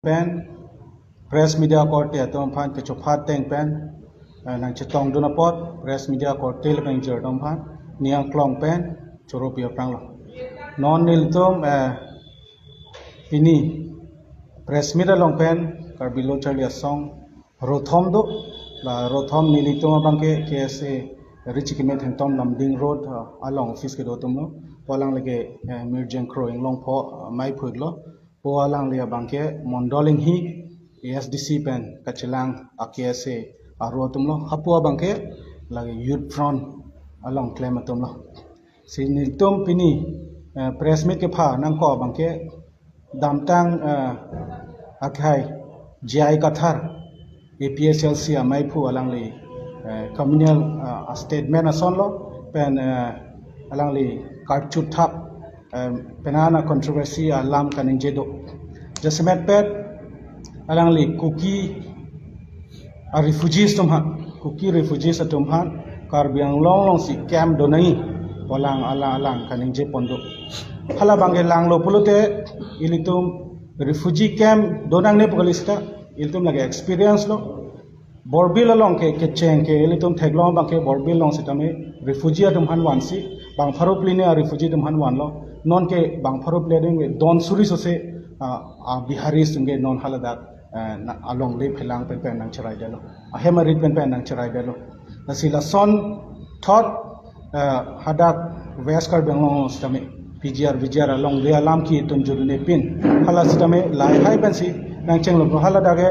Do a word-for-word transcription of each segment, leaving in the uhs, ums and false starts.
pen press media korte atum aphan kechopha ateng pen, eh, nangchetongdun apot press media korte lapen ingjir atum aphan ning angklong pen choro pi aphranglo. Non nelitum, eh, pini press meet along pen Karbi Lo Charli Asong rothom do, la rothom nelitum abangke K S A Richikime Thengtom Lumding Road, ah, along office kedo atumlo. Po alangli ke, eh, Mirjeng Kro Inglongpho, ah, maiphu-iklo. Po alangli abangke Mondol Inghi, A S D C pen kachelang a K S A aro atumlo. Hapu abangke lake Youth Front along klem atumlo. Si nelitum pini, eh, press meet kepha nangkok abangke damtang, eh, akhai J I Kathar, A P H L C amaiphu, alangli, eh, communal, eh, statement asonlo pen, eh, alangli karchuthap, eh, penang a controversy alam kaningje do. Jasemetpet alangli Kuki a refugees atum aphan, Kuki refugees atum aphan Karbi Anglong alongsi camp donangji pu alang alang alang kaningje pon do. Hala abangke langlo pulote ilitum refugee camp donangne pu kali seta ilitum lake experience lo. Borbil along ke kecheng ke ilitum theklong abangke Borbil along sitame refugee atum aphan vansi bang pharo phli ne a refugee atum aphan vanlo. Non ke bang pharo phli adim ke don suri sose, ah, a Biharis atum ke non haladak, eh, na, alongle phelang pen pen nangcheraidetlo. Ahem arit pen pen nangcheraidetlo. Lasi lason thot, eh, hadak West Karbi Anglong sitame P G R, V G R alongle alam ke itum judune pin. Hala sitame lahai pensi nangchenglo, haladak ke,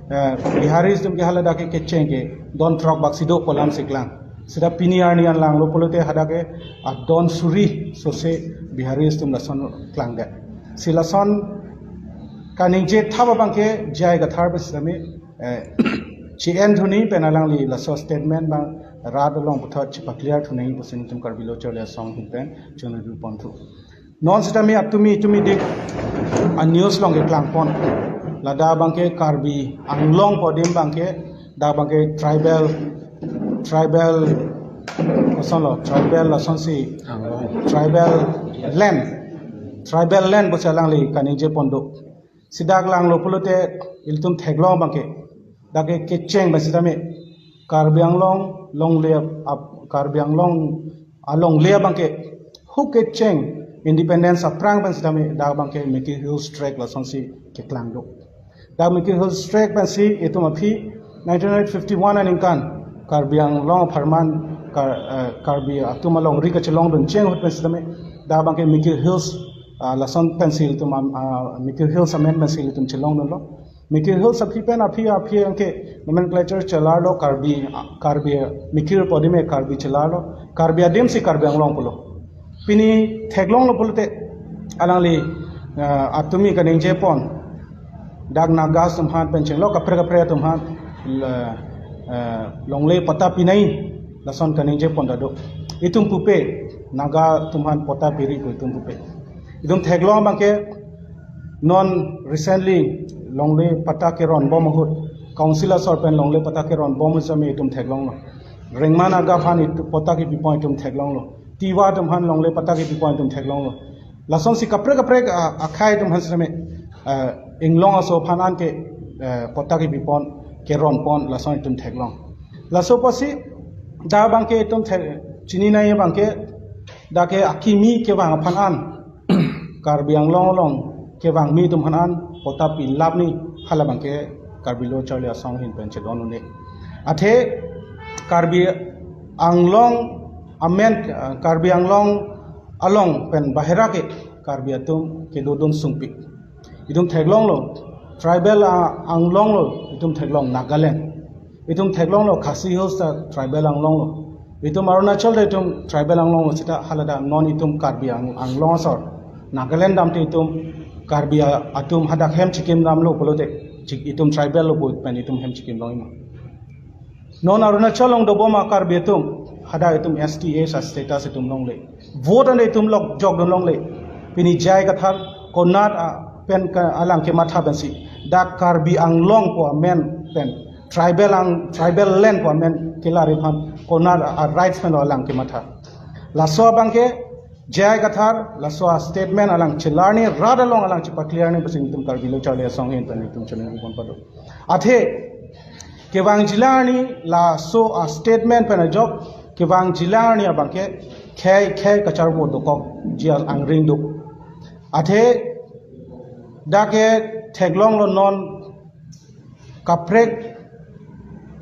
eh, Biharis atum ke haladak ke kecheng ke don throk bak si do pu alamsi klang. Seta pini arni an langlo pulote hadak ke adon suri sose Biharis atum lason klangdet. Si lason kaningje thap abangke J I Kathar pen sitame, eh, chi-en thunji pen alangli laso statement abang rat along puthot chepaclear thunji pusi nelitum Karbi Lo Charli Asong ahin pen choningri ponthu. Non sitame atumi tumi dik a news along keklang pon. Ladak abangke Karbi Anglong pu adim abangke, dak abangke tribal, tribal, kosonlo, tribal lasonsi, Anglong. Tribal land, tribal land pusi alangli kaningje pon do. Si dak langlo pulote ilitum theklong abangke, dak ke kecheng abang sitame Karbi Anglong longle ap, Karbi Anglong alongle abangke hu kecheng independence aphrang pen sitame dak abangke Mikir Hills Tract lasonsi keklang do. Dak Mikir Hills Tract pensi itum aphi nineteen fifty-one aningkan Karbi Anglong apharman Kar-, eh, Karbi atum alongri kachelongdun cheng ahut pen sitame dak abangke Mikir Hills, ah, lason pensi itum am-, ah, Mikir Hills amen pensi itum chelongdunlo. Mikir Hills aphi pen aphi aphi anke nomenclature chelarlo, Karbi, ah, Karbi Mikir pu adim ke Karbi chelarlo. Karbi adim si Karbi Anglong pulo. Pini theklonglo pulote alangli, eh, atumi kaningje pon. Dak Naga atum aphan pen chenglo, kaprek kaprek atum aphan, eh, eh, longle patta pinangji lason kaningje pon ta do. Itum pupe, Naga atum aphan patta piri pu itum pupe. Itum theklong abangke non recently longle patta keron bom ahut, council asor pen longle patta keron bom ahut sitame itum theklonglo. Rengma Naga aphan itum patta kepi pon itum theklonglo. Tiwa atum aphan longle patta kepi pon itum theklong lo. Lasonsi kaprek kaprek, ah, akhai atum aphan sitame, ah, inglong aso aphan anke, eh, patta kepi pon, keron pon, lason itum theklong. Laso apotsi dak abangke itum the-, chini nangji abangke, dak ke akimi kevang aphan an, Karbi Anglong along kevangmi atum aphan an patta pilap nangji, hala abangke Karbi Lo Charli Asong ahin pen chedon un-e. Athe Karbi Anglong amen, eh, Karbi Anglong along pen bahera ke Karbi atum kedodun sungpik. Itum theklonglo, tribal, ah, Anglong lo, itum theklong Nagaland. Itum theklonglo, Khasi Hills ta tribal Anglong lo. Itum Arunachal ta itum tribal Anglong lo, seta haladak non itum Karbi Ang-, Anglong asor Nagaland damte itum Karbi a-, atum hadak hem chikim damlo pulote, chik-, itum tribal lo pu pen itum hem chikim longji ma? Non Arunachal along dobom a Karbi atum, hadak itum S T A sa status itum longle. Vote anda itum lok jokdun longle. Pini J I Kathar konat a pen ke alang kematha pensi dak Karbi Anglong pu amen pen tribal Ang-, tribal land pu amen kelar aphan konat a rights pen alang kematha. Laso abangke J I Kathar laso a statement alang chelarni, rat along alang chepaclearni pusi nelitum Karbi Lo Charli Asong ahin pen nelitum choningri pon pado. Athe kevangjilang arni laso a statement pen ajok kevangjilang arni abangke khei khei kacharvo dokokji angring do. Athe dak ke theklonglo non kaprek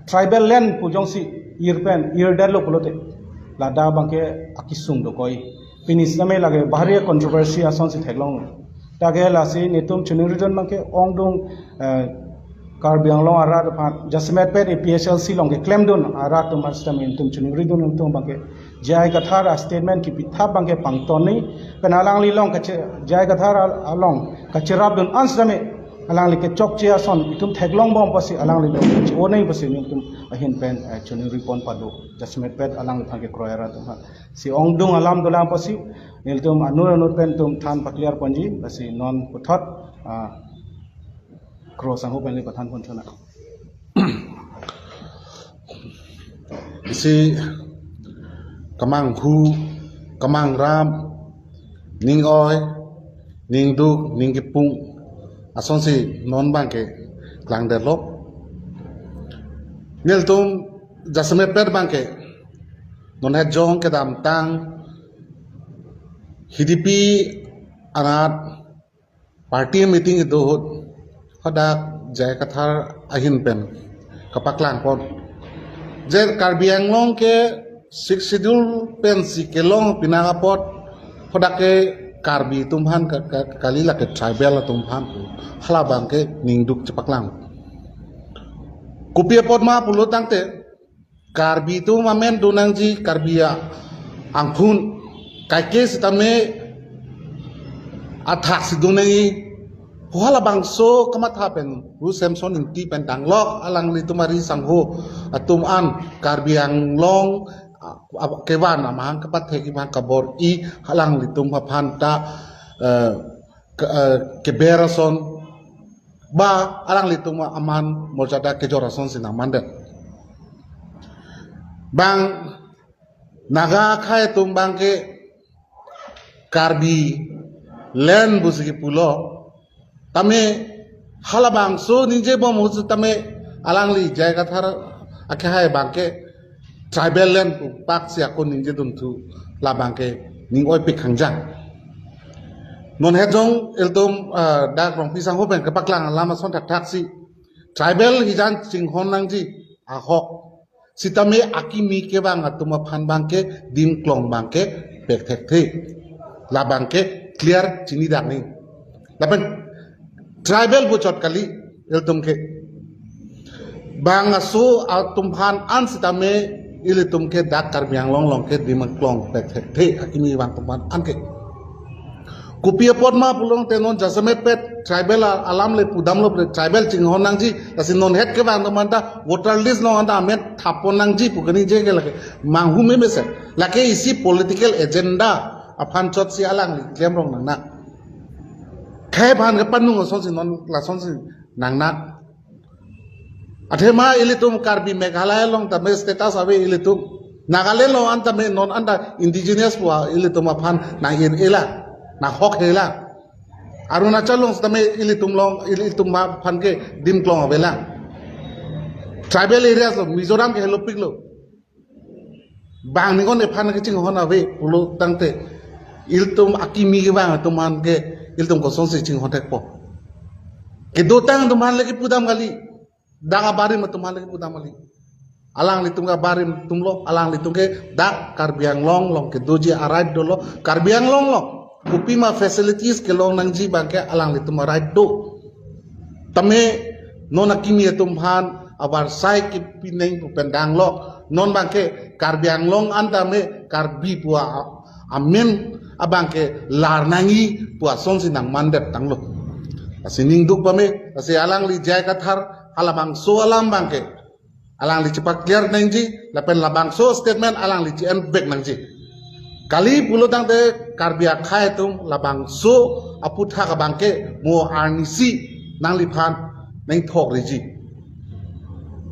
tribal land pu jongsi ir pen irdetlo pulote ladak abangke akesung dokok-i. Pini sitame lake bahari controversy asonsi theklonglo. Dak ke lasi nelitum choningridun abangke ongdung, eh, Karbi Anglong arat aphan jasemet pet A P H L C along keklemdun arat atum aphan sitame nelitum choningridun, nelitum abangke J I Kathar a statement kepithap abangke pangtonni pen alangli along kache-, J I Kathar al-, along kacherapdun an sitame alangli kechokche ason itum theklongbom pusi alangli along che-onei pusi nelitum ahin pen, eh, choningri pon pado. Jasemet pet alangliphan kekroi arat atum aphan. Si ongdung alam dolang pusi nelitum anut anut pen nelitum than paclear ponji, lasi non puthot, ah, Kro sangho pen neli pathan pon chona. Isi kemanghu, kemangram, ning oi, ning duk, ning kepung asonsi non abangke klangdetlo. Nelitum jasemet pet abangke non hejong kedamtang H D P anat party meeting kedo ahut hadak J I Kathar ahin pen kapaklang pon. Je Karbi Anglong ke Sixth Schedule pensi kelong pinak apot hadak ke Karbi atum aphan ka, ka, kali, lake tribal atum aphan pu hala abangke ning duk chepaklang. Kopi apot ma pulo tangte Karbi atum amen do nangji, Karbi a-, angphun kaike sitame athak si do nangji pu halabangso kamatha pen Ru Semson Ingti pen danglok alanglitum ari sangho atum an Karbi Anglong, a, a, kevan amahang kapathek, amahang kabor-i alanglitum aphan ta, eh, ke, eh, keber ason ba alanglitum aman morjada kejor asonsi nangmandet. Bang Naga akhei atum abangke Karbi land pusi kepulo. Tame halabangso ningjebom ahut sitame alangli J I Kathar akhei abangke tribal land pu pak si ako ningjedunthu, labangke ning oipik khangjang. Non hejong ilitum, ah, dak Rongpi sangho pen kepaklang alam ason thakthak si tribal hijan chinghon nangji ahok sitame akimi kevang atum aphan abangke dim klong abangke pek thekthe. Labangke clear chini dak ni. Lapen tribal pu chot kali ilitum ke. Bang aso atum aphan an sitame ilitum ke dak Karbi Anglong along ke dim klong pek thekthe, akimi vang atum aphan an ke. Kopi apot ma pulo tangte non jasemet pet tribal a-, alam le pudamlo pu tribal chinghon nangji, lasi non het kevang atum aphan ta voter list along anta amen thap pon nangji pu kaningje ke lake manghu meme se. Lake isi political agenda aphan chotsi alangli klemrong nangnak. Khei aphan kepanung asonsi non lasonsi nangnak. Athema ilitum Karbi Meghalaya along tame status ave ilitum. Nagaland along an tame non anta indigenous pu ilitum aphan nang-ir-e lang, nanghok-e lang. Arunachal along tame ilitum along, ilitum aphan ke dim klong ave lang. Tribal areas along, Mizoram ke helopiklo. Bang ningkan ephan kachinghon ave pulo tangte ilitum akimi kevang atum aphan ke ilitum kosonsi chinghon thekpo. Kedotang atum aphan le kepudam kali. Dak abarim atum aphan le kepudam kali. Alanglitum ke abarim atumlo, alanglitum ke dak Karbi Anglong along kedoji a-right dolo, Karbi Anglong along kopima facilities kelong nangji abangke alanglitum a-right do. Tame non akimi atum aphan avarsai kepineng pu pen danglok. Non abangke Karbi Anglong an tame Karbi pu a-, amen abangke lar nangji pu asonsi nangmandet tanglo. Lasi ning duk pame, lasi alangli J I Kathar halabangso alam abangke alangli chepa-clear nangji, lapen labangso statement alangli che-en back nangji. Kali pulo tangte Karbi akhei atum labangso aputhak abangke mo arnisi nangliphan nangthok riji.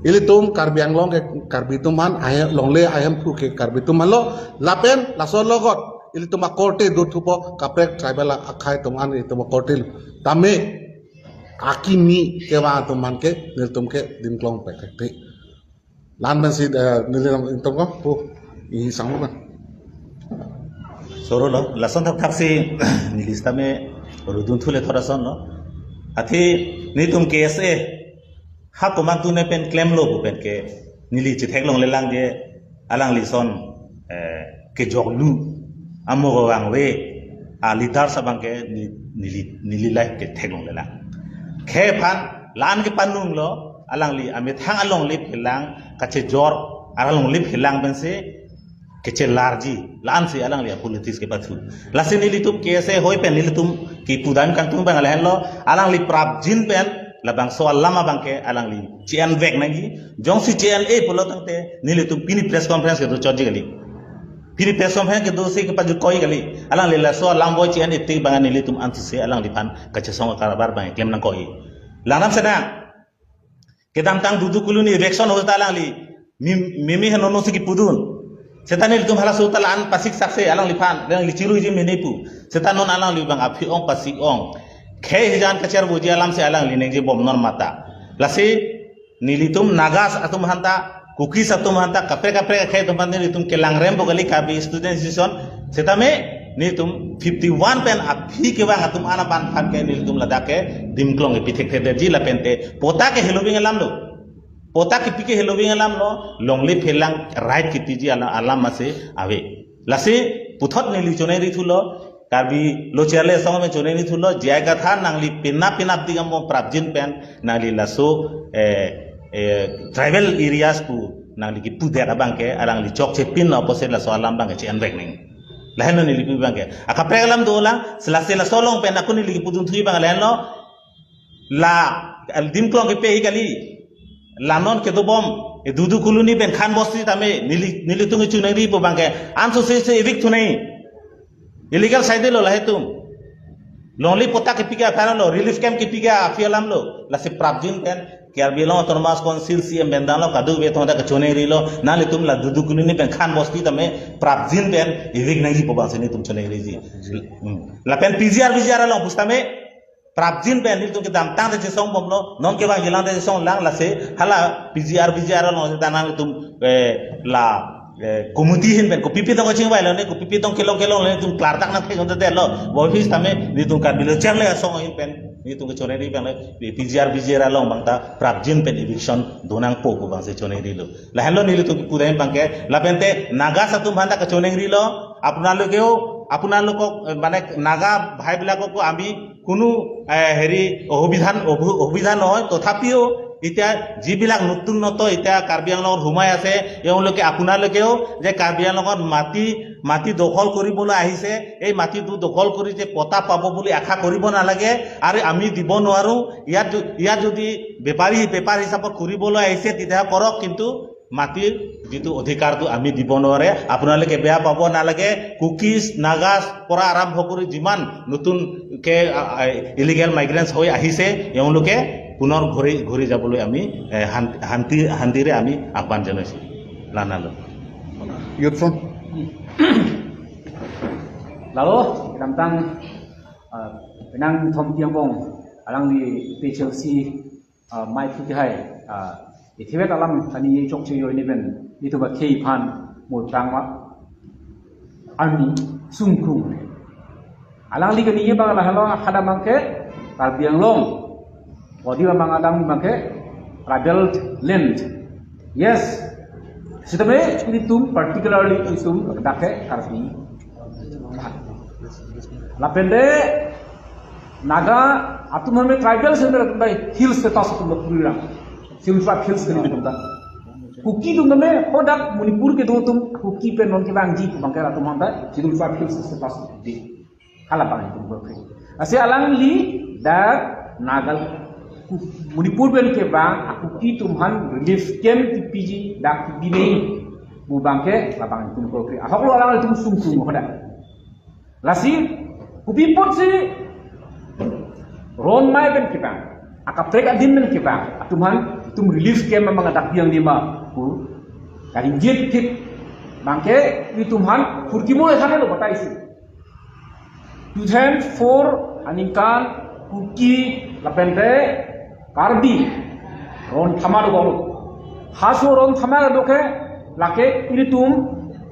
Ilitum Karbi Anglong ke Karbi atum aphan, ahem longle ahemphu ke Karbi atum aphanlo, lapen laso alogot ilitum akorte dothupo, kaprek tribal akhei atum an ilitum akorte lo. Tame akimi kevang atum an ke nelitum ke dimklong pekekte. La-an pensi, eh, nelitum ko pu, isi sang lo kan. Soro lo, lason thakthak si neli sitame rudun thule thora son lo. Athe nelitum K S A ha komantu ne pen klemlo pu pen ke neli chetheklongle lang je alangli son, eh, kejoklu amo vangve a leaders abang ke ni-, neli, neli lahai ke theklongle lang. Khei aphan la-an ke panung lo, alangli amethang alongle phelang, kachejor alongle phelang pensi kechelarji, la-ansi alangli a politics kepathu. Lasi nelitum K S A hoi pen nelitum kipu dam kangtung abang lahenlo, alangli prapjin pen labangso alam abang ke alangli che-envek nangji. Jongsi che-en-e pulo tangte nelitum pini press conference kedo chotji kali. Pini press conference kedo si kepajut koi kali. Alangli laso alam voi che-en-e tik abang nelitum ansose alangliphan kachesong karabar abang klem nangkoi. Langdam sena. Kedamtang Dudu Colony eviction ahut ta alangli mi-, mimi henono si kipudun. Seta nelitum halaso ta la-an pasik sakse alangliphan, alangli chiruiji mene pu. Seta non alangli abang aphi ong pasik ong. Khei hijan kachervoji alam si alangli ningje bom non mata. Lasi nelitum Nagas atum aphanta, Kukis atum aphanta, kaprek kaprek akhei atum aphanta nelitum kelangrempo kali Karbi Students' Union. Setame nelitum fifty one pen aphi kevang atum an aphan aphan ke nelitum ladak ke dimklong kepi thekthedetji lapente patta ke heloving alam lo. Patta kepi ke heloving alam lo, longle phelang right kepiji alam, alam masi ave. Lasi puthot neli chonai ri thulo, Karbi Lo Cherle Asong pen chonai ri thulo, J I Kathar nangli penap penap ding amo prapjin pen nangli laso, eh, eh, tribal areas pu nangli kipudet abang ke alangli chokche pin lo apotsi laso alam abang ke che-envek nang. Lahenlo neli pu abang ke. Akaprek alam dolang, sela sela solong pen ako neli kipudun thuji abang lahenlo. La, al dimklong kepi hi kali. La non kedobom, e Dudu Colony pen Khan Bosti tame, neli, nelitum chonai ripo abang ke. Ansose se evict thunai. Illegal site lo lahei atum. Longle patta kepi ke apharlo, relief camp kepi ke aphi alam lo. Lasi prapjin pen, Karbi Anglong Autonomous Council C M pen damlo, kadokave atum ta kachonai rilo, nanglitum la Dudu Colony pen Khan Bosti tame, prapjin pen, evict nangjipo abang si nelitum chonai riji. Hmm. Lapen P G R V G R along pusitame, prapjin pen nelitum kedamtang ta chesong bomlo, non kevang jilang ta chesong lang lasi, hala P G R V G R along ta nangtum, eh, la, eh, committee ahin pen, kopipi tong kachingvailo ne, kopipi tong kelong kelonglo netum klardak nangthek-un-edetlo, boi office tame, nelitum Karbi Lo Cherle Asong ahin pen, nelitum kachonai ri pen, P G R V G R along abang ta, prapjin pen eviction donangpo pu abang si chonai rilo. Lahenlo nelitum kipu dam abang ke, lapente, Nagas atum aphanta kachonai rilo, আপোনালোকেও, আপোনালোকক, eh, মানে, নাগা ভাইবিলাককো আমি কোনো, এ, হেৰি, অসুবিধা, অসু-, অসুবিধা নহয়। তথাপিও এতিয়া যিবিলাক নতুন নতুন এতিয়া কাৰ্বি আংলঙত সোমাই আছে, এওঁলোকে, আপোনালোকেও যে কাৰ্বি আংলঙত মাটি, মাটি দখল কৰিবলৈ আহিছে, এই মাটিটো দখল কৰি যে পটা পাব বুলি আশা কৰিব নালাগে আৰু আমি দিব নোৱাৰোঁ। ইয়াত য-, ইয়াত যদি বেপাৰী, বেপাৰ হিচাপত কৰিবলৈ আহিছে, তেতিয়াহ'লে কৰক, কিন্তু মাটিৰ যিটো অধিকাৰটো আমি দিব নোৱাৰে। আপোনালোকে বেয়া পাব নালাগে। কুকিজ, নাগাছ পৰা আৰম্ভ কৰি যিমান নতুনকে, আ, আ, ইলিগেল মাইগ্ৰেণ্টছ হৈ আহিছে, এওঁলোকে পুনৰ ঘূৰি, ঘূৰি যাবলৈ আমি, এ, শান্তি, শান্তি, শান্তিৰে আমি আহ্বান জনাইছোঁ। La-anlo. Youth Front. Lalo, kedamtang, ah, penang thom tiang bong, alangli P H L C, ah, mai phu kehai, ah, ithivet alam kani ye chokche yo ini pen, itu ba khei aphan, multang ma, army, sungkung. Alangli kani ye abang lahelo, hadak abang ke, Karbi Anglong. Odi abang hadak abang ke, tribal land. Yes. Sitame, itum, particularly itum, dak ke, Karbi. Lapente, Naga, atum hame tribal center atum bai hill status atum lo puri rang. Scheduled Tribe Hills kali atum ta. Kuki atum hame hadak Manipur kedo atum Kuki pen non kevangji abang ke atum hanta Scheduled Tribe Hills status di. Hala abang itum berpikir. Lasi alangli dak Naga Manipur pen kevang a Kuki atum aphan relief camp kepiji dak kepinei pu abang ke labang itum berpikir. Ahok lo alanglitum sungkung hadak. Lasi, kopi apotsi, ron mai pen kevang, akaprek adin pen kevang, atum aphan, itum relief camp abang dak biang lima, pu, karingjit kit, Bangke itum aphan phurkimo ekhane lo batai si. Two thousand four aningkan Kuki lapente Karbi ron thama dokok lo. Halaso ron thama do ke lake ilitum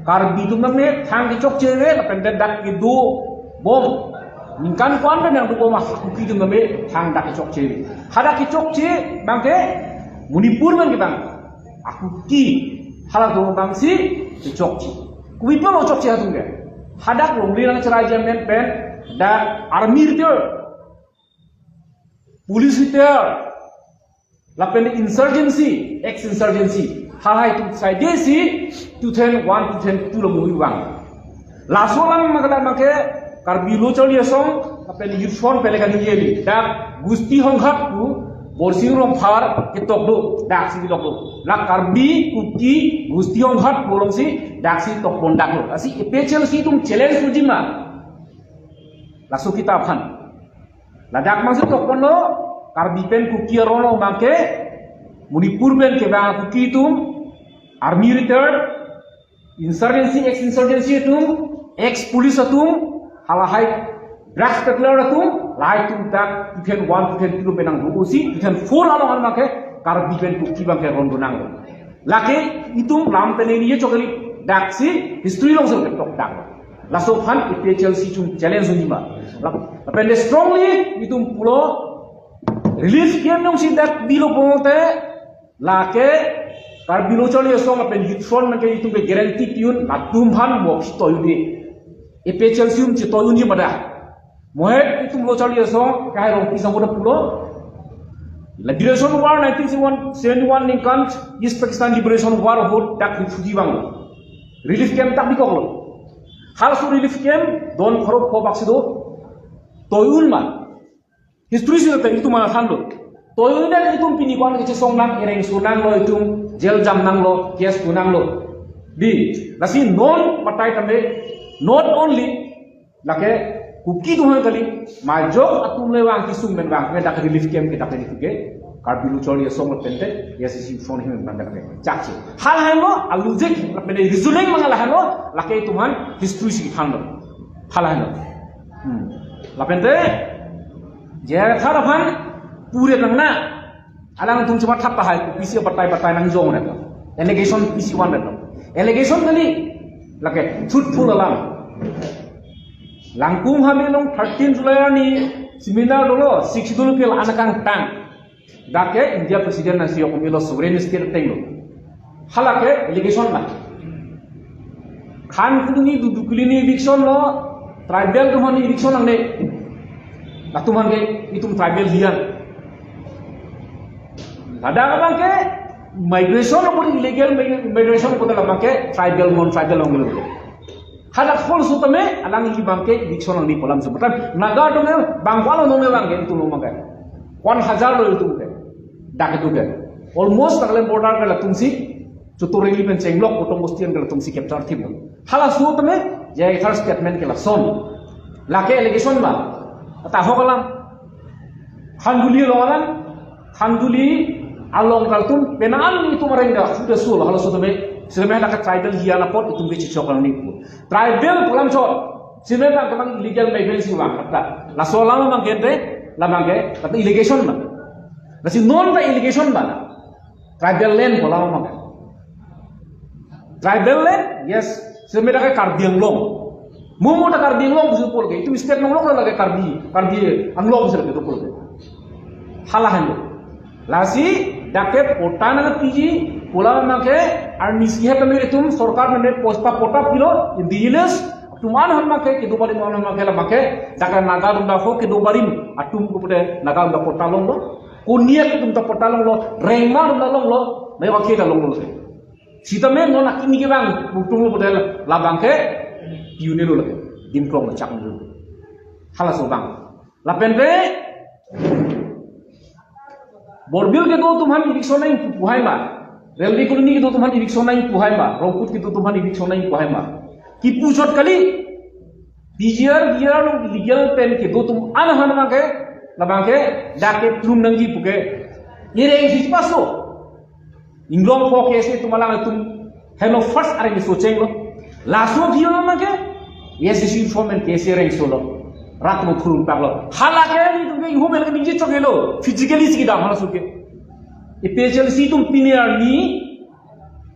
Karbi atum nangne thang kechokche ave lapente dak kedobom. Ningkan ko-an pen nangdobom a Kuki atum nangne thang dak kechokche ave. Hadak kechokche bangke Manipur pen ke bang a Kuki hala do bangsi kechokche. Kopi apot lo chokche atum ke? Hadak longri nangcherai amen pen dak army retired, police retired, lapen insurgency, ex-insurgency, halahai atum saide si two thousand one, two thousand two lo muhui vang. Laso alam makala make Karbi Lo Charli Asong lapen Youth Front pen le kani eli dak Gusti Honghat pu Borsing Rongphar ketok do, dak si ketok do. La Karbi Kuki Gusti Honghat pu alongsi dak si tokpon dak lo. Lasi A P H L C atum challenge unji ma laso kitab aphan. Ladak mang si tokpon lo, Karbi pen Kuki aron lo bangke Manipur pen kevang Kuki atum, army retired, insurgency, ex-insurgency atum, ex-police atum, halahai drugs peddler atum, lahai atum dak two thousand one, two thousand two pen nangdo si, two thousand four along an bangke Karbi pen Kuki bangke ron do nanglo. Lake itum lam pen ini ye chokali dak si history along si ketok dak. Laso aphan A P H L C atum challenge unji ma. Lap-, lapen de strongly itum pulo relief camp along si dak bilo pulote lake Karbi Lo Charli Asong lapen Youth Front pen ke itum ke guarantee pi-un, latum aphan mo chetoiunde. A P H L C atum chetoiunji ma dak. Mohet itum Lo Charli Asong, kahai Rongpi sangkot pulo. Liberation War nineteen seventy-one ningkan, East Pakistan Liberation War ahut dak refugee vanglo. Relief camp dak bikoklo. Halaso relief camp don pharo pho bak si do. Toiun ma. History si dak itum aphan thanlo. Toiun dak itum pini ko-an kechesong nang, ereng so nanglo itum, jail jam nanglo, case do nanglo. Di, lasi non batai tame, not only lake Kuki atum aphan kali, majok atum le vang kesung pen vang ke dak relief camp ke dak ke Karbi Lo Charli Asong lapente, ya si si front him pen dak ke. Chak si. Halahai lo, a logic, lapente reasoning mang halahai lo, lake itum aphan history si thanlo. Halahai lo. Hmm. Lapente, J I Kathar aphan pure nang na. Alangtum chuma thap tahai, pisi batai batai nangjong ret. Allegation pisi van ret. Allegation kali, lake truthful alam. Langkung Habe along thirteen July arni seminar dolo, Sixth Schedule ke la-an akangtang. Dak ke India President nangsi yok milo sovereign state ateng lo. Halake allegation na. Khan Kuduni Dudukili ni eviction lo, tribal atum aphan eviction nangne. Latum aphan ke itum tribal hiyan. Ladak abang ke migration lo, illegal mig-, migration lo, ladak abang ke tribal non tribal along lo. Hadak halaso tame alangli abang ke eviction nangne pu alam si. Matlab Naga atum ke bang ko-an lo nangne abang ke itum lo abang ke. One hajar lo itum ke. Dak itum ke. Almost Nagaland border ke latum si Chotoreli pen chenglok Potong Bosti an ke latum si capture thip lo. Halaso tame J I Kathar statement ke lason. Lake allegation ba. Tahok alam. Khanduli along alam. Khanduli along kal atum penang itum areng da sudah sul halaso tame. Sirme lake tribal hiyan apot itum ke chichok alam ni pu. Tribal pu alam chot. Sirme bang kemang illegal migrants si vang kata. Laso alam abang ke ente, labang ke, kata allegation ba. Lasi non ta allegation ba. Tribal land pu alam abang. Tribal land, yes. Seme dak ke Karbi Anglong. Mumu ta Karbi Anglong pusi pol ke. Itum state Anglong lake Karbi, Karbi Anglong pusi lake pol ke. Halahai lo. Lasi dak ke patta nangpiji pu alam abang ke arnisi het tame itum sorkar nangposta patta pilo indigenous atum an aphan abang ke kedo barim an abang ke labang ke dak ke Naga atum dak ho kedo barim atum ko pute Naga atum dak patta longlo. Konyak atum ta patta longlo, Rengma atum ta longlo, Mewakhe ta longlo se. Sitame non akimi kevang, putum lo bodel labang ke, piune lo lake, dim krong lo chak lo. Halaso abang. Lapente, Borbil kedo atum aphan eviction nangji pu hai ma. Railway Colony kedo atum aphan eviction nangji pu hai ma. Rongkut kedo atum aphan eviction nangji pu hai ma. Kipu chot kali, P G R, V R along illegal pen kedo atum an aphan abang ke, labang ke, dak ke plum nangji pu ke. Ireng si paso. Inglong pho ke si atum alang atum. Heno first areng so chenglo. Laso aphi abang ke, A S D C form and K S A rank solo. Rat mo phurun paklo. Hala ke nelitum ke ihum el ke ningje chok helo. Physically si kedam hala suke. A P H L C atum pini arni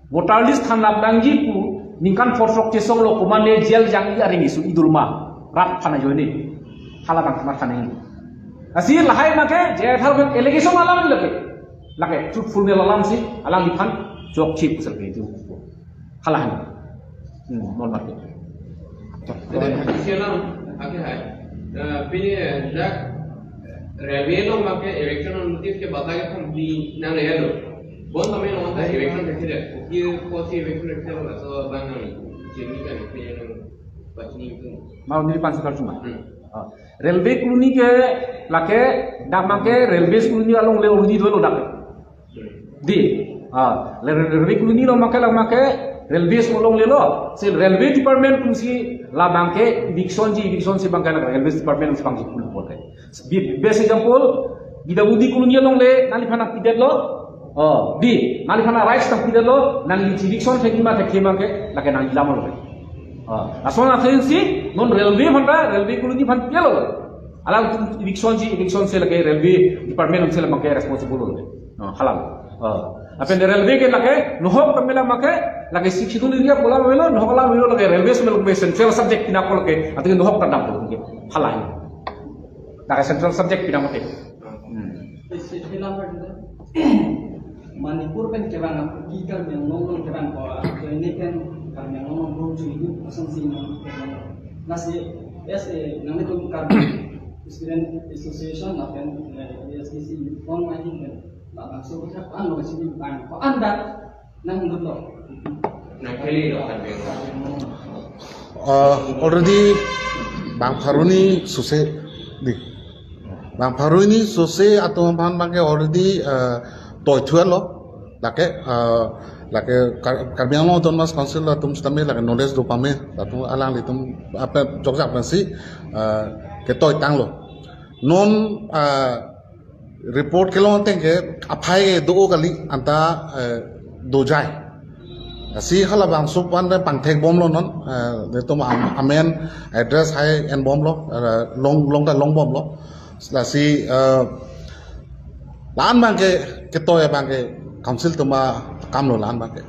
voter list than nap nangji pu ningkan phorsok chesonglo komatne jail jangji areng isu idulma. Rat aphan ajoine. Hala abang matha nangji. Lasi lahai abang ke J I Tharon allegation alam lake. Lake truthfulness alam si alangliphan chokche pusar ke itu. Hala ahin. Hmm, non market. Isi alam, ake hai. Eh, pini, eh, dak, eh, railway along abang ke eviction notice ke bata ke than di nanglelo. Bon tame non ta eviction ke tidak. Oke, kosi eviction ke tidak, so abang nang. Jini kan pini nang pachini itu. Mau nelipan sekali cuma. Hmm. Ah, railway colony ke lake dak abang ke railway colony along le already dolo dak. Dei, ah, le-, railway colony along abang ke, la abang ke railway along lelo. Si railway department atum si la abang ke eviction ji, eviction si abang ke la railway department si abang si pul pul ke. Be-, best example, P W D colony along le nangliphan nangpidetlo. Oh, dei, nangliphan rights nangpidetlo, nangli eviction thekji ma thekthe abang ke, lake nangji alam lo. Ah, lason atheng si, non railway aphan ta, railway colony aphan pilo. Alanglitum eviction ji, eviction si lake railway department si la abang ke responsible lo. Ah, hala. Ah, lapen railway ke lake, nohok tame la abang ke, lake Sixth Schedule area pu alam avelo, nohok alam avelo lake railway si melo central subject pinakpo lake, atau nohok ta dampo lake. Hala ahin. Lake central subject pinakpo te. Hmm. Isi, isi number dua. Manipur pen kevang apuki Karbi Anglong along kevang ko, ajoine pen Karbi Anglong along bro chuidu asam si Manipur kevang. Lasi, yes, eh, nanglitum Karbi Student Association lapen, eh, A S D C Youth Forum, I think, eh, labangso ko-an lo si bang ko-an dak nang dut lo. Nang kali lo kan bang. Uh, already bang pharo hini sose dei. Bang pharo hini sose atum aphan abang ke already, uh, toi thulo. Lake, uh, lake Kar-, Karbi Anglong Autonomous Council atum sitame lake knowledge do pame. Latum alanglitum apa jokjak pensi, uh, ketoi tanglo. Non, uh, report kelong ateng ke aphai ke do kali anta, eh, dojai. Lasi halabangso aphan ta pangthek bomlo non, eh, netum am-, amen address hai en bomlo, eh, long, long ta long bomlo. Lasi, eh, la-an abang ke ketoi abang ke council atum akam lo la-an abang ke.